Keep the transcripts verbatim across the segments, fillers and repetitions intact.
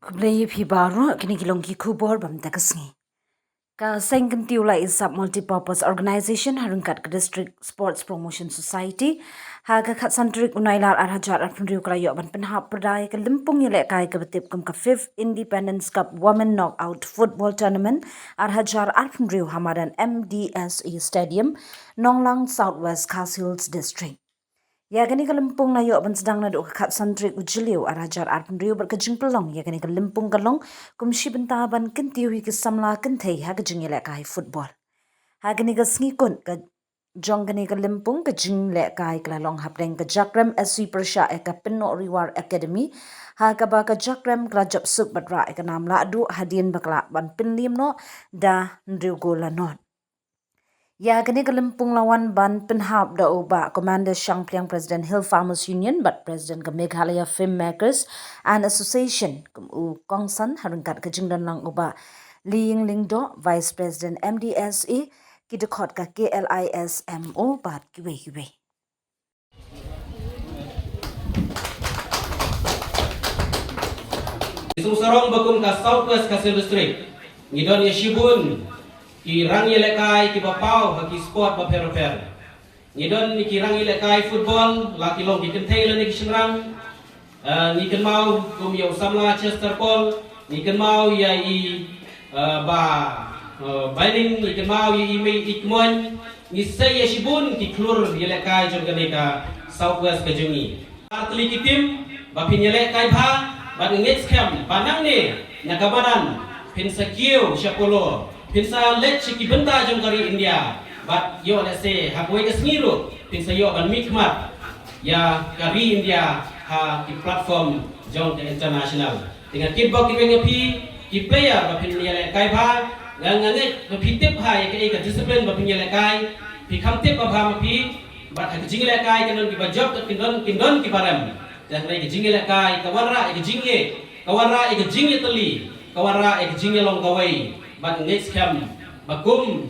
Khublei ïa phi baroh, kine ki long ki khubor ba mynta ka sngi. Ka seng kyntiew la isap Multipurpose Organization ha ryngkat ka District Sports Promotion Society ha ka khatsan tarik u Nailar ar hajar arphew hynriew ka la ïoh ban pynhap pyrda ïa ka lympung ïalehkai kaba tip kum ka Fifth Independence Cup Women Knockout Football Tournament ar hajar arphew hynriew ha madan M D S E Stadium, Nonglang, South West Khasi Hills District. Ïa kane ka lympung la ïoh ban sdang naduh ka khatsan tarik u Jylliew ar hajar arphew hynriew bad ka jingpynlong ïa kane ka lympung ka long kum shi bynta ban kyntiew ïa ki samla kynthei ha ka jingïalehkai football. Ha kane ka sngi kut ka jong kane ka lympung ka jinglehkai ka la long hapdeng ka Jakrem S C pyrshah ïa ka Pynnoh Riwar Academy, ha kaba ka Jakrem ka la jop suk bad rah ïa ka nam lahduh hadien ba ka lah ban pynliem noh da hynriew gol la nod. Ïa kane ka lympung la wan ban pynhap da u Bah Commander Shangpliang, President Hill Farmers Union bad President ka Meghalaya Filmmakers and Association, kum u kongsan ha ryngkat ka jingdon lang u Bah Liing Lyngdoh, Vice President M D S E, ki dkhot ka K L I S M O bad kiwei kiwei. Sung sarong ba kum ka South West Khasi Hills District, ngi don ïa shibun ki rang ïalehkai kiba paw ha ki sport bapher bapher. Ngi don ïa ki rang ïalehkai football, la ki long ki kynthei lane ki shynrang. Eh, ngi kynmaw kum ïa u samla Chester Paul, ngi kynmaw ïa i, eh, Bah, eh, Baining, ngi kynmaw ïa i Mei Ikmoin, ngi sei ïa shibun ki khlur ïalehkai jong kane ka South West ka jong ngi. Ar tylli ki tim ba phin ïalehkai bha, bad nga ngeit skhem ba nangne na ka madan phin sa kiew sha polo, phin sa leit sha ki bynta jong ka ri India, bad ïoh lehse ha kawei ka sngi ruh phin sa ïoh ban mihkhmat ïa ka ri India ha ki platform jong ka international. Te nga kitbok kitweng ïa phi ki player ba phin ïalehkai bha, nga, nga ngeit ba phi tip bha ïa kaei ka discipline ba phin ïalehkai, phi kham tip bha bha ma phi, bad ha ka jingïalehkai kan don kiba jop, kan don, kan don kiba rem. Te hynrei ka jingïalehkai ka wanrah ïa ka jingïeit, ka wanrah ïa ka jingïatylli, ka wanrah ïa ka jingïalong kawei. Bad nga ngeit skhem ba kum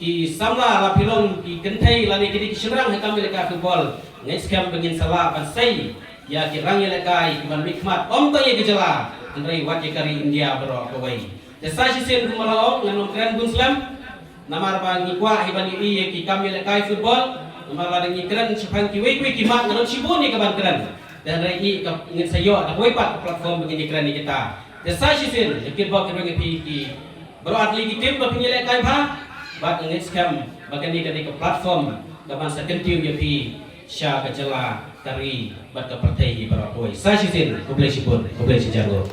ki samla la phi long ki kynthei lane ki dei ki shynrang ha kam ïalehkai football, nga ngeit skhem ba ngin sa lah ban sei ïa ki rang ïalehkai kiban mihkhmat ym tang ïa ka jylla hynrei wat ïa ka ri India baroh kawei. Te sa shisien kumba la ong, ngan ym kren bun slem, namar ba ngi kwah hi ban ïohi ïa ki kam ïalehkai football, namar lada ngi kren shaphang kiwei kiwei ki mat ngan ym shibun ïa kaban kren. Te hynrei i ka ngin sa ïoh da kawei pat ka platform ba ngin ïakren ïa kita. Te sa shisien nga kitbok kitweng ïa phi ki baroh ar tylli ki tim ba phin ïalehkai bha, bad nga ngeit skhem ba kane ka dei ka platform kaban sa kyntiew ïa phi sha ka jylla, ka ri bad ka pyrthei hi baroh kawei. Sa shisien khublei shibun, khublei shihajar nguh.